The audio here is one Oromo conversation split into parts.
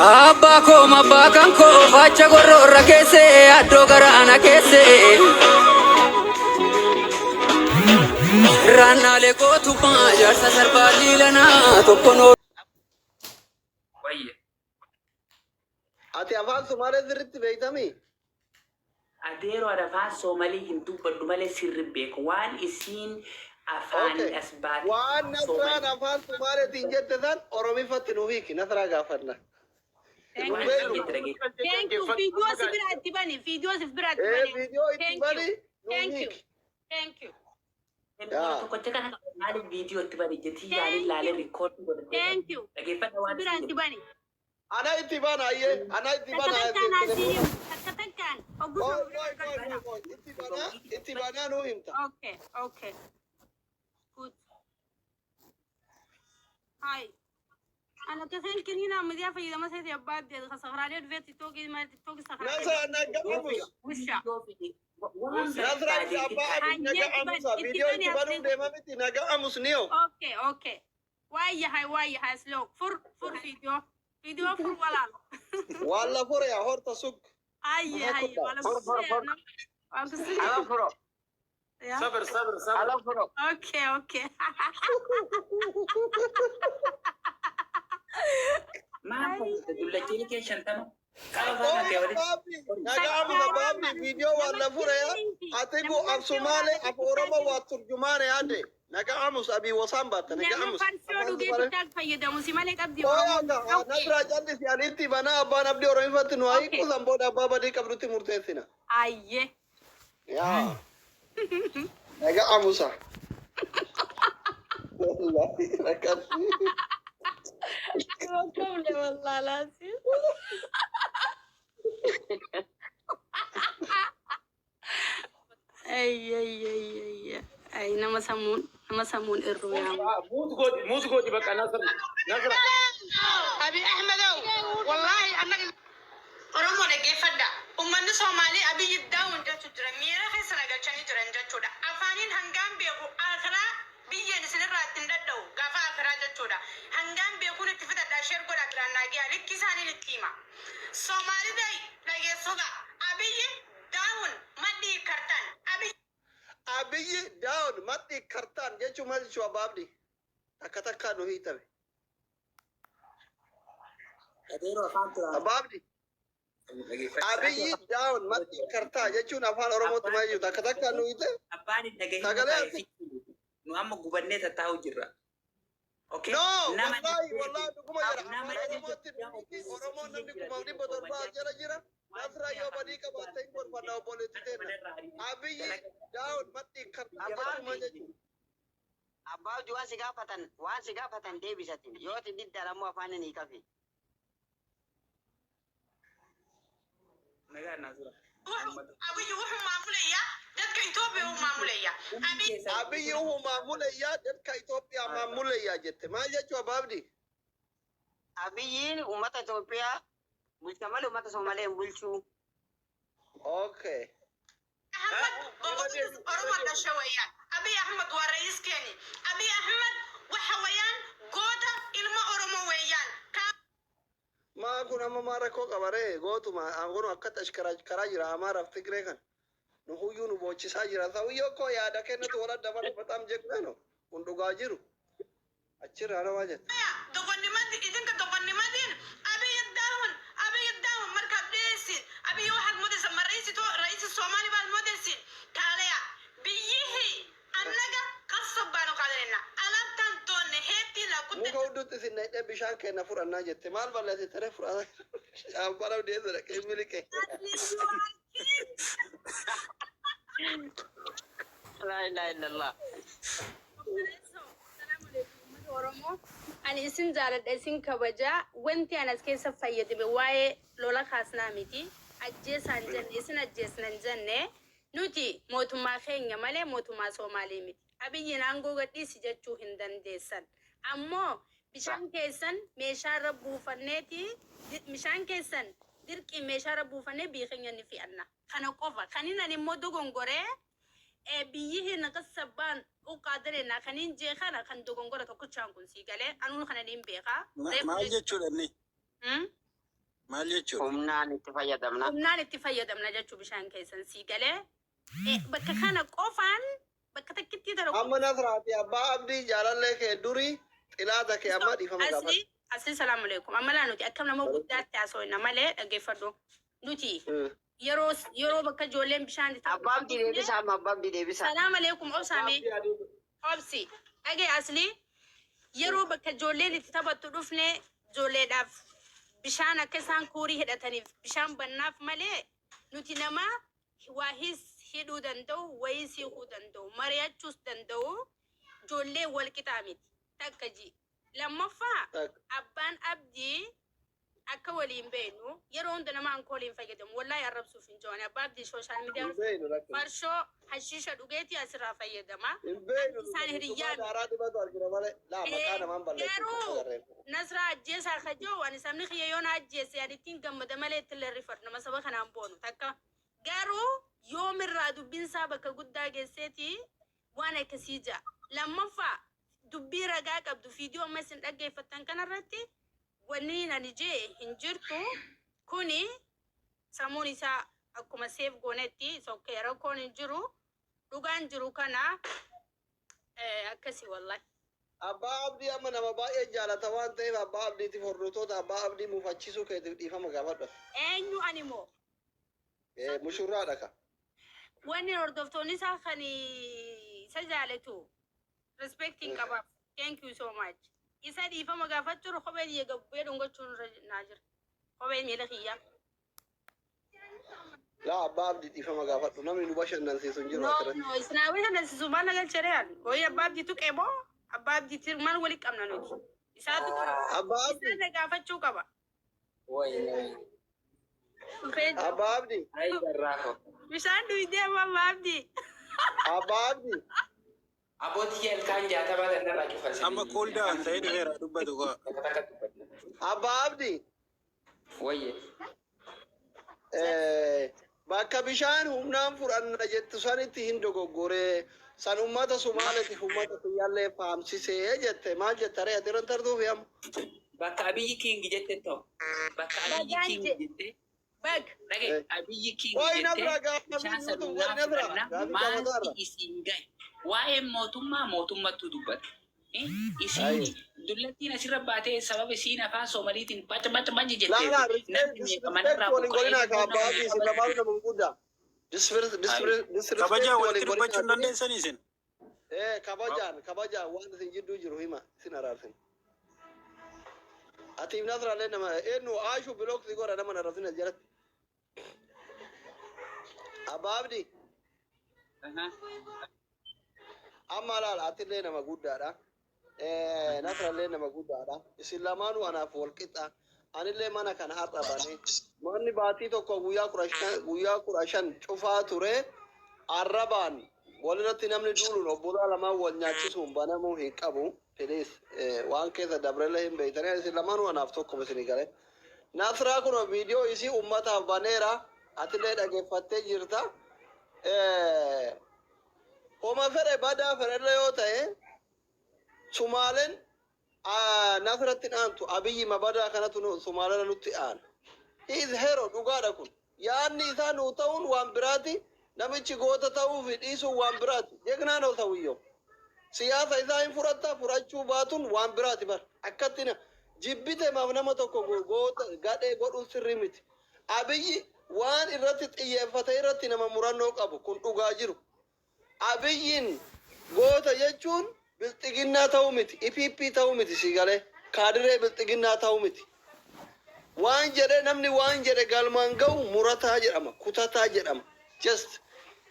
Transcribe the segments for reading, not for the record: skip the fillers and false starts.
Abbaa koo abbaa kan koo facha gorroorra keesse addoo garaana keesse. Raannaalee gootummaa jaarsa sarbaa liilanaa tokko noo. Wayye. Ati afaan Sumaalee sirriitti beektamii? Adeero an afaan soomalii hin dubbadhu malee sirri beeku waan isiin afaanin Okay. as baate Waan afaan Nasraan soomalii afaan Sumaaleetiin jette san Oromiffatti nu hiiki. Nasraa gaafanna. Thank Nu waan you. isiin beeknu. jette dhageeffadhu. Thank you. Viidiyoo si bira itti bani. Viidiyoo si bira itti Ee bani. viidiyoo itti Thank you. bani nu Thank you. hiiki. Thank you. Nama Yaa. tokkocha kana qaba maaliif viidiyoo itti bani jettii yaalin Thank laalee you. rikoordii godhatee Thank you. dhageeffadha Si waan bira isiin itti jette. bani. Ana itti bana ayyee. Ana itti Takka bana takkaan asii telefoona. himu. Takka takkaan. Ogguu Qoy sana bira qoy qoy argadha. qoy qoy. Itti bana itti banaa nu himta. Okay. Okay. Good. Hi. Ana kaseen kiniina ammayyaa fayyadama seeti abbaa addeet ka sakraalee dhufee tiktookii maal tiktookii sakraalee Nasra naga amus. Wusha. Waan Nasra barbaade abbaa abdi naga Hayyee amusa. itti Viidiyoo bani itti banuuf asli. deema miti naga amus niyo. Okay, okay. Waayahay, waayahay, slow. Fur, fur video. Video fur walaal. Waan la fureya horta sug. Haye, Maxaa ku haye, dhaca? wala Fur, fur, kusee, fur. no? Waan kusee. Ala furo. Yeah. Sabir, sabir, sabir. Ala furo. Okay, okay. Maal hojjeta dullachiin kee 50 qaba faana Qoy kee walitti. baabbi naga amusa baabbi viidiyoo waan la fureya. Atigu af Sumaalee af Oromoo waa turjumaane yaade. Naga amus abii wasaan baatta naga Nama amus. farsoo Afaan dhugee Sumaalee. TikTok fayyadamu si malee qabdi Qoy Oromoon. akka Okay. Nasraa callisi ani itti banaa abbaan abdii Oromifatti nu haa Okay. hiiku san booda abbaa badii qabdutti murteessina. Ayyee. Yaa. Naga amusa. Wallahi rakkatti. Rakkoofne wallaalaasi. Ay, ay, ay, ay, ay, nama sammuun irru yaamu. Muut godhi, muut godhi bakka Nasra. Nasra. Abi Ahmedow, wallahi annaga Oromoo dhaggeeffadha. Uummanni Somaalii Abiyyi down jechu jira. Miira keessa na galchanii jiran jechuudha. Afaaniin hangaan beeku akiraa biyyeen isinirraa ittiin dhadha'u gaafa akiraa jechuudha. Hangaan beekuun itti fixadha share godhaa biraan naa gahaa likki isaaniin itti hima. Somaaliday dhageessuudha. Abiyyi down madhii kartaan. Abiyyi Abiyyi down madhi kartaan jechuun maal jechuu abbaa abdii? Takka takkaan nu hiitame. Adeero afaan turaan. Abbaa abdii. Abiyyi down madhi kartaa jechuun afaan Oromootti maal jechuudha? Takka takkaan nu hiite. Abbaan hin dhagahin Sagalee taa'e ati. fichu. Nu amma gubannee tattaa'u jirra. Okay? No, Nama wallahi wallahi dhuguma jira. Nama Afaan Oromootti nu hiiki. Oromoon namni 1700,000 as jala jira. Nasraa yoo badii qabaatte hin gorfanna obboleetti teenna. Abiyyi down madhi kartaa jechuun maal jechuudha? Abbaa abdii waan si gaafatan waan si gaafatan deebisatin yoo ati diddaan ammoo afaan hin hiikafi. Nagaa Nasra. Abiyyi wuxuu maamulayaa dadka Itoobiya uu maamulaya. Abiy Abiyyi uhu maamulayyaa dadka Itoophiyaa maamulayyaa jette. Maal jechuu abbaa abdii? Abiyyiin uummata Itoophiyaa bulcha malee uummata Soomalee hin bulchu. Okay. Ahmed boqorkiis Oromoo dhashe weeyaan. Abiy Ahmed waa ra'iiskeeni. Abiy Ahmed waxa weeyaan goota ilma Oromoo weeyaan. Ka Maa kun amma maa rakkoo qaba ree gootuma kun akkatti ashkaraa karaa jira Amaaraaf Tigree kan nu huyyuu nu boochisaa jira. Sawiyyoo koo yaada kennatu wal adda malee በጣም ጀግና ነው. Kun dhugaa jiru. Achirraa namaa jetta. Doqonnimadi idinka doqonnimadiin Abiy down Abiy down markaad dheheysin Abiy waxaad moodaysa ma ra'iisi to ra'iisi Soomaali baad moodaysin kaalaya biyyihi annaga qasab baanu qaadanayna alaabtaan doonne heebtiina ku Muka hudduutti isin naqxee bishaan kenna fudhannaa jette. Maal balleessite ree fudhata? Abbaan abdii eessa dhaqee miliqe. Laa ilaaha illallah. Oromoo ani isin jaaladha isin kabajaa wanti ani as keessa fayyadame waa'ee lola kaasnaa miti ajjeesaan jenne isin ajjeesna hin jenne nuti mootummaa keenya malee mootummaa Soomaalii miti Abiyyiin aangoo gadhiisi jechuu hin dandeessan ammoo bishaan keessan meeshaa irra buufanneeti bishaan keessan dirqii meeshaa irra buufannee biyya keenya ni fe'anna kana qofa kanin ani immoo dogongoree biyyi hin qasabbaan uqaadanena kanin jee kana kan dogongora tokkochaan kun sii galee anuun kana niin beekaa. Maal jechuudha inni? Hmm? Maal jechuudha? Humnaan itti fayyadamna. Humnaan itti fayyadamna jechuu bishaan keessan sii galee. Bakka kana qofaan bakka takkitti tara. Amma Nasraati abbaa Abdii jaalallee kee durii xilaata kee amma dhiifama gaafadhu. Asli, asli, salaamu alaikum. Amma laa, nuti akkam nama guddaatti haasofna malee, dhaggeeffadhu. Nuti yeroo bakka ijoolleen bishaan itti Abbaa Abdii deebisa amma, abbaa Abdii deebisa. Salaam alaikum, obsaame. Obsi. Dhagee asli, yeroo bakka ijoolleen itti taphattu dhufne ijoolleedhaaf bishaan akka isaan kuurii hidhataniif bishaan bannaaf malee, nuti nama waa his hidhuu danda'u, wayii siiquu danda'u, mari'achuus danda'u, ijoollee wal qixaa miti. Takka ji. Lammaffaa, abbaan Abdii akka waliin beeknu yeroo hunda nama ankooliin fayyadamu, wallaahi arrabsuuf hin jiran, abbaa Abdii social media Hin beeknu rakkoo. Farshoo hashiisha dhugeetii asirraa fayyadama. Hin beeknu. Isaan hiriyyaa miti. Daaraa dibatu argina malee laa maqaa namaan balleessu. Garuu Nasraa ajjeesaa kajoo, ani sabni kiyya yoo na ajjeese ani ittiin gammada malee ittiin leerrifadhu, nama saba kanaan boonu takka. Garuu yoomirraa dubbinsaa bakka guddaa geesseeti waan akkasii ja'a. Lammaffaa, dubbii ragaa qabdu viidiyoo amma isin dhaggeeffattan kanarratti wanni ani jee hin jirtu. Kuni sammuun isaa akkuma seef goonetti sokkee rakkoon hin jiru, dhugaan jiru kana akkasi wallahi. Abbaa Abdii amma nama baay'ee jaalata waan ta'eef, abbaa Abdiitiif hordoftoota abbaa Abdii mufachiisuu keetiif dhiifama gaafadhu. Eenyu ani moo? Mushurraadha ka. Wanni hordoftoonni isaa kan isa jaalatu respecting qabaaf. Thank you so much. Isa dhiifama gaafachuun kophee biyya gabbee dhungachuun irra naa jira. Kophee miila kiyyaa. Laa, abbaa Abdii dhiifama gaafadhu, namni nu bashannansiisu hin jiru No, asirratti. no, isinaa bashannansiisu maal nagalchere ani? Wayii abbaa Abdii tuqee moo? Abbaa Abdiitti maal walitti qabna nuti? Isaatu Abbaa Abdii. isaan gaafachuu qaba. Dhufee jira. Abbaa Abdii. Ay, barraafo. Bishaan dhuydee amma, abbaa Abdii. Abbaa Abdii. Abbootii ilkaan 60 tanarraa cufan. Amma cool down ta'ee dhufeera, dubbatu koo. Abbaa Abdii. Wayye. Bakka bishaan humnaan fudhanna jettu sanitti hin dogoggoree, san ummata Sumaaleetiif ummata kiyyaallee faamsisee jette, maal jetta ree ati irran tartuuf amma? Bakka Abiyyi King jette ta'u. Bakka Abiyyi Bagaan King jette. Bag. Dhage, Abiyyi King Wayi jette. Nasra gaaffii Bishaan san guutuu humnaan wayi Nasra fudhanna gaaffii maalti gaafataarra. isin gahe? Waa'een mootummaa mootummattu dubbata. Isiin dullattiin asirra baatee sababa isiin afaan Soomaliitiin baca baca baca Laa laa, jettee namni meeqa manarraa disrespect waliin buqqa'ee godhinaa ka abbaa nama Abdii, isin lamaanuu nama gurguddaa. Disrespect Kabajaa walitti waliin dubbachuu hin godhinaa. dandeessanii isin? Kabajaan kabajaan waan isin jidduu jiru hima, isin araarsin. Atiif Nasraallee nama eenyu aashu block si godha, nama narrabsin as jalatti. Abbaa Abdii. Amma laal, atillee nama guddaadha. Nasrallee nama guddaadha. Isin lamaanuu anaaf wal qixa. Anillee mana kana har'a bane. Manni baatii tokko guyyaa 15, guyyaa 15 cufaa ture. Arrabaan walirratti namni duuluun obbolaa lamaan wal nyaachisuun banamuu hin qabu. Please, waan keessa dabrellee hin beektanii, isin lamaanuu anaaf tokkuma isinii galee. Nasraa kun viidiyoo isii ummataaf baneera. Atillee dhageeffattee jirta. Homa fedhe badaa fedhellee yoo ta'e, Sumaaleen Nasratti aantu, Abiyyi mabadaa kanatu Sumaalera nutti aana. He is hero, dhugaadha kun. Yaadni isaa nuu ta'uun waan biraati. Namichi goota ta'uu fi dhiisuun waan biraati. Jegnaa ነው ሰውየው. Siyaasa isaa hin fudhatta, fudhachuu baatuun waan biraati bar. Akkatti na jibbite maaf nama tokko goota gadhee godhuun sirrii miti. Abiyyi waan irratti xiyyeeffate irratti nama murannoo qabu, kun dhugaa jiru. Abiyyiin goota jechuun bilxiginnaa ta'uu miti, EPP ta'uu miti, si galee kaadiree bilxiginnaa ta'uu miti. Waan jedhe, namni waan jedhe galmaan ga'u murataa jedhama, kutataa jedhama. Just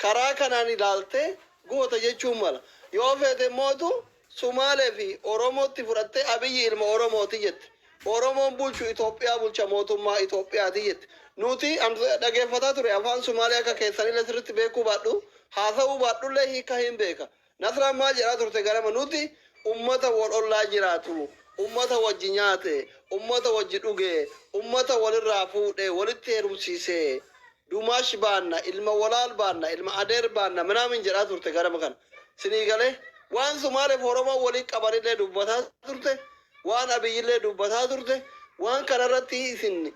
karaa kanaan ilaaltee goota jechuun mala. Yoo feete mootu Sumaalee fi Oromootti fudhattee Abiyyi ilma Oromooti jette. Oromoon bulchu Itoophiyaa bulcha, mootummaa Itoophiyaati jette. Nuti dhageeffataa ture, afaan Sumaalee akka keessanillee sirriitti beekuu baadhu, haasa'uu baadhullee hiika hin beeka. Nasraan maal jedhaa turte garama? Nuti ummata wal ollaa jiraatu, ummata wajji nyaate, ummata wajji dhuge, ummata walirraa fuudhe, walitti heerumsiise, dumaash baanna, ilma walaal baanna, ilma adeer baanna minaamin jedhaa turte garama kana. Sinii galee waan Sumaaleef Oromoo walii qabanillee dubbataa turte, waan Abiyyillee dubbataa turte, waan kanarratti isin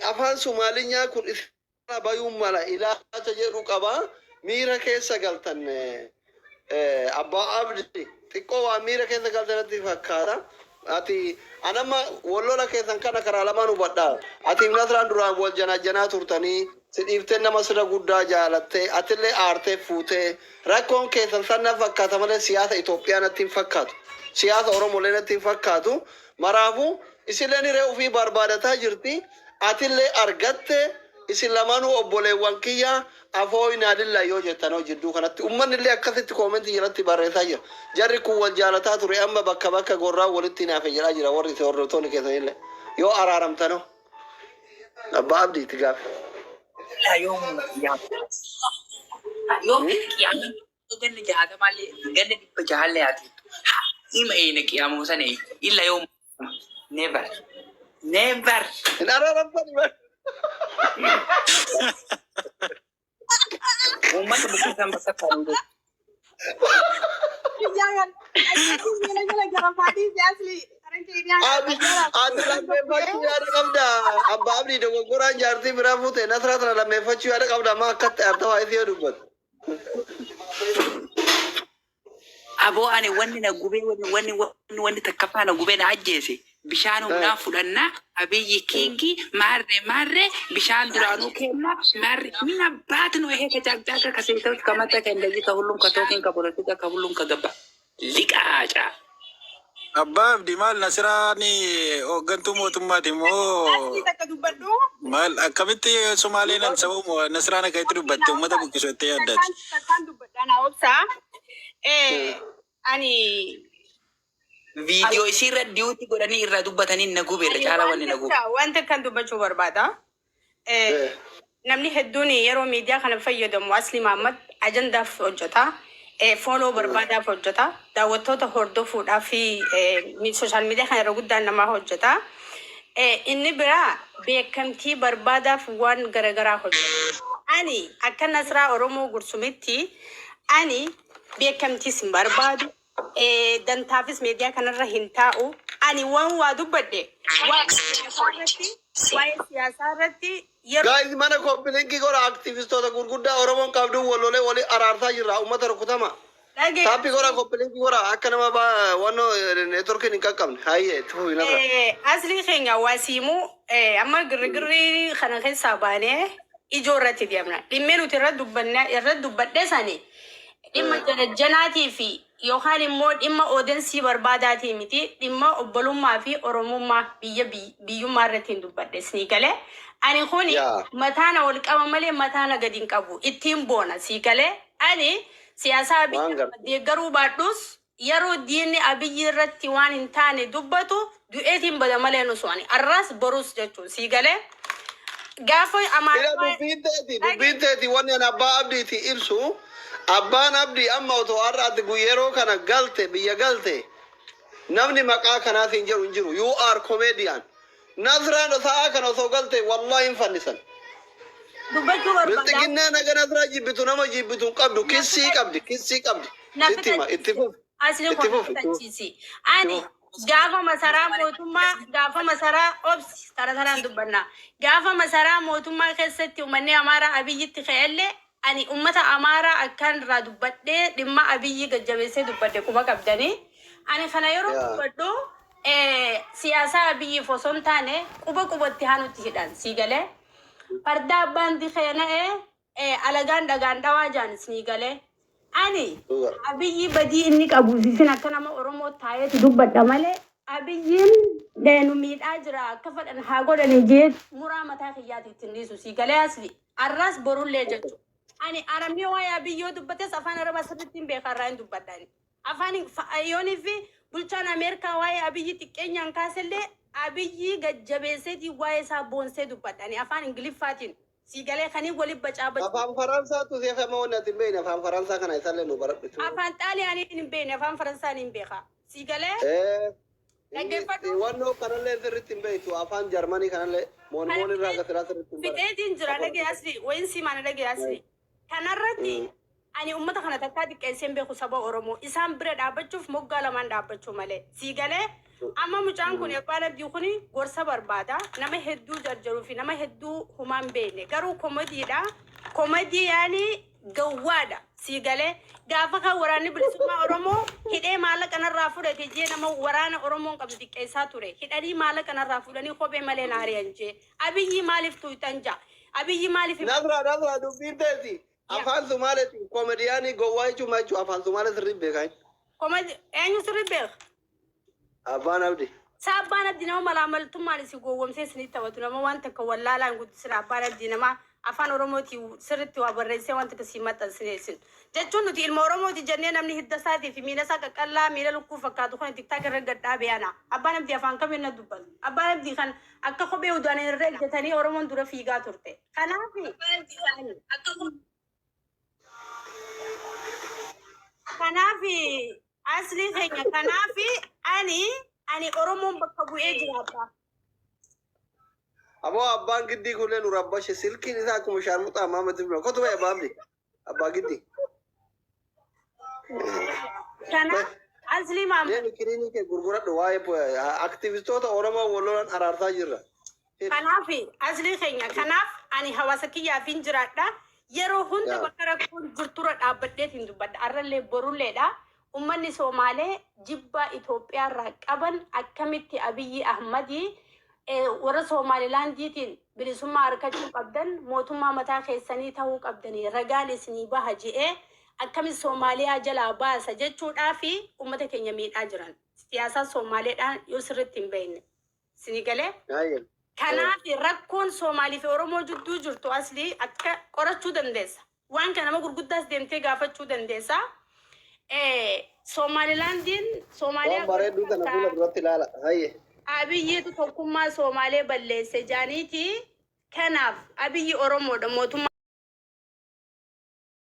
Afaan Sumaalinyaa kun isirraa bayuun mala ilaalcha jedhu qaba. Miira keessa galtan, abbaa Abdi, xiqqoo waan miira keessa galtanatti fakkaata. Ati anamma wallola keessan kana karaa lamaan hubadha. Ati Nasraan duraan wal janajjanaa turtanii, si dhiiftee nama sirra guddaa jaalattee, atillee aartee fuutee, rakkoon keessan san na fakkaata malee siyaasa Itoophiyaa natti hin fakkaatu. Siyaasa Oromoolee natti hin fakkaatu. Maraafuu isilleen hiree ofii barbaadataa jirti. Atillee argatte. Isin lamaanuu obboleewwan kiyya, afooynaa lillaa yoo jettanoo jidduu kanatti ummanni illee akkasitti koomentii jalatti barreessaa jira. Jarri kun wal jaalataa ture, amma bakka bakka gorraa walitti hinaafe jedhaa jira warri isin hordoftoonni keessanillee. Yoo araaramtanoo, abbaa Abdii, itti gaafi. Yoom qiyaamaa ganna 60llee, ganna 600llee haa teettu. Hima eena qiyaamoo sana illa yoom, never, never. Hin araaramtani bar. Uummata buqqisan bakka kan godhu. Ati lammeeffachuu yaada qabda. Abbaa Abdii, dogoggoraan jaartii biraa fuute, Nasraa tana lammeeffachuu yaada qabda. Amma akkatti aarta waa isii yoo dubbatu. Aboo, ani wanni na gubee, wanni takkaffaa na gubee na ajjeese, bishaan humnaa fudhannaa, Abiyyi king, maarree maarree, bishaan duraanuu kenna maarree ምን አባት ነው ይሄ? ከጫቅጫቃ ከሴቶች ከመጣ ከእንደዚህ ከሁሉም ከቶኪን ከፖለቲካ ከሁሉም ከገባ ሊቃጫ። Abbaa Abdii, maal Nasiraan hooggantuu mootummaati moo Asii takka dubbadhu. maal? Akkamitti Sumaaleen an sababu Nasiraan akkamitti dubbatte uummata buqqisu jettee yaaddaati? Takkaan dubbadha, naa obsaa. Ani Viidiyoo isiirra duet godhanii irraa dubbatanii na gube, irra caala wanni na gube. Wanta kan dubbachuu barbaada. Namni hedduun yeroo miidiyaa kana fayyadamu, Asli Mahammad, ajandaaf hojjeta. Follow barbaadaaf hojjeta. Daawwattoota hordofuudhaaf fi social media kana irra guddaan namaa hojjeta. Inni biraa beekamtii barbaadaaf waan garaagaraa hojjeta. Ani akka Nasraa Oromoo Gursumitti ani beekamtiis hin barbaadu. Dantaafis miidiyaa kanarra hin taa'u. Ani waan waa dubbadhe waa'ee siyaasaa irratti yeroo Guys, mana copy link godha. Aktivistoota gurguddaa Oromoon qabdu wallolee walii araarsaa jirra, uummata rukutama. Dhagee. Tap godha, copy link godha, akka nama wannoo networkiin hin qaqqabne. Hayyee, itti fufi, Nasra. Asli keenya wasiimuu amma girrigirrii kana keessaa baanee ijoo irratti deemna. Dhimmee nuti irra dubbanne, irra dubbadhe sani dhimma janajjanaatii fi yookaan immoo dhimma audience barbaadaatii miti, dhimma obbolummaa fi oromummaa biyya biyyummaa irratti hin dubbadhe, sii galee. Ani kuni mataana wal qaba malee mataana gadi hin qabu, ittiin boona, sii galee. Ani siyaasaa Waan biyya gartee. deeggaruu baadhus, yeroo diinni Abiyyi irratti waan hin taane dubbatu du'eetiin bada malee nusu ani arras borus jechuun, sii galee, gaafa Ila Amaarifaa dubbiin teeti wanni ani abbaa Abdiiti ibsu, abbaan Abdii amma otoo har'a ati yeroo kana galte, biyya galte, namni maqaa kanaatiin jedhu hin jiru. You are comedian. Nasraan sa'aa kana osoo galte, wallahi hin fannisan. Dubbachuu barbaada. Bilxiginnaa naga Nasraa jibbitu, nama jibbitu hin qabdu, kissii qabdi, kissii qabdi. Na Sitti hima, itti fufi. Asli Itti kun fufi. fitachiisi. Ani gaafa masaraa mootummaa, gaafa masaraa, obsi, tara taraan dubbanna. Gaafa masaraa mootummaa keessatti uummanni Amaaraa Abiyyitti ka'ellee, ani uummata Amaaraa akkaan irraa dubbadhee dhimma Abiyyi gajjabeessee dubbadhe quba qabdanii. Ani kana yeroo dubbadhu siyaasaa Abiyyiif osoo hin taane quba qubatti haa nutti hidhan, sii galee. Farda abbaan dikee na'ee alagaan dhagaan dhawaa jaan, sii galee. Ani Abiyyi badii inni qabu isin akka nama Oromoo taa'eetu dubbadha malee, Abiyyiin nu miidhaa jira, akka fedhan haa godhani jee muraa mataa kiyyaati ittiin dhiisu, sii galee, Asli. Arras borullee jechuudha. Ani Arabni waa'ee Abiyyoo dubbates afaan Arabaa sirriitti hin beeka, irraa hin dubbadha. Afaan yoonii fi bulchaan Ameerikaa waa'ee Abiyyi xiqqeenyaan kaasellee, Abiyyi gajjabeesseetii waa'ee isaa boonsee dubbadha. Ani afaan Ingiliffaatiin, sii galee, kanii waliin bacaa bacuu. Afaan Faransaatu si hafama, wanni ati hin beekne afaan Faransaa kana isallee nu baradhu. Afaan Xaaliyaanii hin beekne, afaan Faransaa hin beeka. Sii galee. Dhaggeeffadhu. Wannoo kanallee sirriitti hin beektu, afaan Jarmanii kanallee moon moon irraa gasilaa sirriitti hin baradhu. Fixeetiin jira, dhagee Asli, wayin simaana, dhagee Asli. Kanarratti Ani ummata kana takkaa xiqqeessee hin beeku saba Oromoo. Isaan bira dhaabbachuuf moggaa lamaan dhaabbachuu malee. Sii galee amma mucaan kun abbaan abdii kun gorsa barbaada. Nama hedduu jarjaruu fi nama hedduu humaa hin beekne. Garuu komodiidha. Komodii yaani gawwaadha. Sii galee gaafa kan waraanni bilisummaa Oromoo hidhee maallaqa narraa fudhate jee nama waraana Oromoon qabdu xiqqeessaa ture. Hidhanii maallaqa narraa fuudhanii kophee malee na ari'an jee. Abiyyi maaliif tuuyxan ja'a? Abiyyi maaliif hin Nasra Nasra dubbiin teeti. Yaa. Afaan Sumaaleetiin koomediyaanii gowwaa jechuun maal jechuudha? Afaan Sumaalee sirrii beekaa. Komedi eenyu sirri beeka? Abbaan Abdi. Sa abbaan abdii nama malaamaltummaan isin gowwomsee isinitti taphatu nama waan takka wallaalaa hin guddisina abbaan abdii nama afaan Oromootiin sirritti waa barreessee waan takka sii maxxansine isin jechuun nuti ilma Oromooti jennee namni hidda isaatii fi miila isaa qaqqallaa miila lukkuu fakkaatu kana tiktaak irra gad dhaabe ana abbaan abdii afaan kamiin na dubbata abbaan abdii kan akka kophee udaan irra ejjetanii Oromoon dura fiigaa turte kanaaf Kanaaf aslii keenya kanaaf ani ani Oromoon bakka bu'ee jiraadha. Aboo abbaan giddii kunneen nu rabbashe silkiin isaa akkuma shaarmuxaa ammaa mati bira. Kotu ba'e abbaa abdi. Abbaa giddii. Kanaaf aslii maamma Deemi kiriinii kee gurguradhu waa'ee aktivistoota Oromoo wal lolan araarsaa jirra. Kanaaf aslii keenya kanaaf ani hawaasa kiyyaafin jiraadha. Yeroo hunda bakka rakkoon jirturra dhaabbadheetiin dubbadha. Arrallee borulleedha. Ummanni Soomaalee jibbaa Itoophiyaarraa qaban akkamitti Abiyyi Ahmadii warra Soomaalilaandiitiin bilisummaa harkachuu qabdan mootummaa mataa keessanii tahuu qabdanii ragaan isinii baha je'ee akkamitti Soomaaliyaa jalaa baasa jechuudhaafi ummata keenya miidhaa jiran. Siyaasaa Soomaaleedhaan yoo sirriitti hin beekne. Isinii galee? Hayyee. Kanaaf rakkoon Soomaalii fi Oromoo jidduu jirtu aslii akka qorachuu dandeessa. Waan kana nama gurguddaas deemtee gaafachuu dandeessa. Soomaalilaandiin Soomaaliyaa Waan bareedduu tana fuula duratti ilaala. Hayyee. Abiyyiitu tokkummaa Soomaalee balleesse jaaniiti. Kanaaf Abiyyi Oromoodha mootummaa.